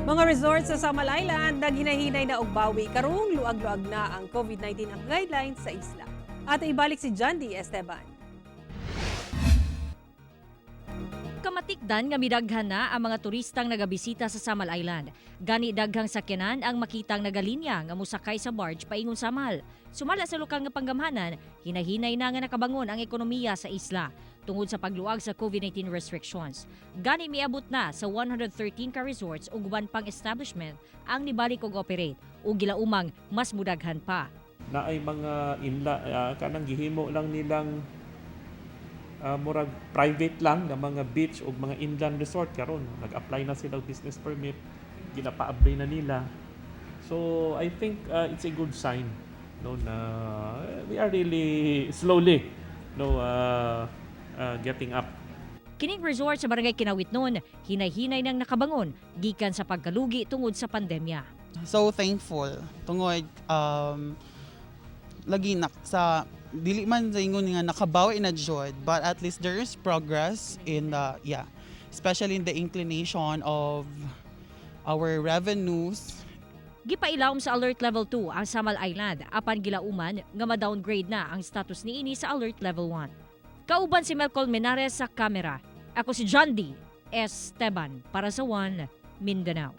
Mga resorts sa Samal Island naghinay-hinay na og bawi karong luag-luag na ang COVID-19 ang guidelines sa isla. At ibalik si John D. Esteban. Kamatikdan nga midaghan na ang mga turistang nagabisita sa Samal Island. Gani daghang sakyanan ang makitang nagalinya nga mosakay sa barge paingon Samal. Sumala sa lokal nga panggamhanan, hinahinay na nga nakabangon ang ekonomiya sa isla tungod sa pagluag sa COVID-19 restrictions. Gani miabot na sa 113 ka resorts ug uban pang establishment ang nibalik og operate ug gilaumang mas mudaghan pa. Naay mga inla kanang gihimo lang nilang murag private lang nga mga beach o mga inland resort. Karon nag-apply na sila og business permit, ginapaabri na nila. So I think it's a good sign, no, na we are really slowly, no, getting up. Kining resort sa Barangay Kinawitnon, hinay-hinay nang nakabangon gikan sa pagkalugi tungod sa pandemya. So thankful tungod lagi na sa dili man sa ingon nga nakabawi na jud, but at least there is progress in the, yeah, especially in the inclination of our revenues. Gipailawom sa Alert Level 2 ang Samal Island apan gilauman nga ma-downgrade na ang status niini sa Alert Level 1. Kauban si Melcol Menares sa kamera. Ako si John D. Esteban para sa One Mindanao.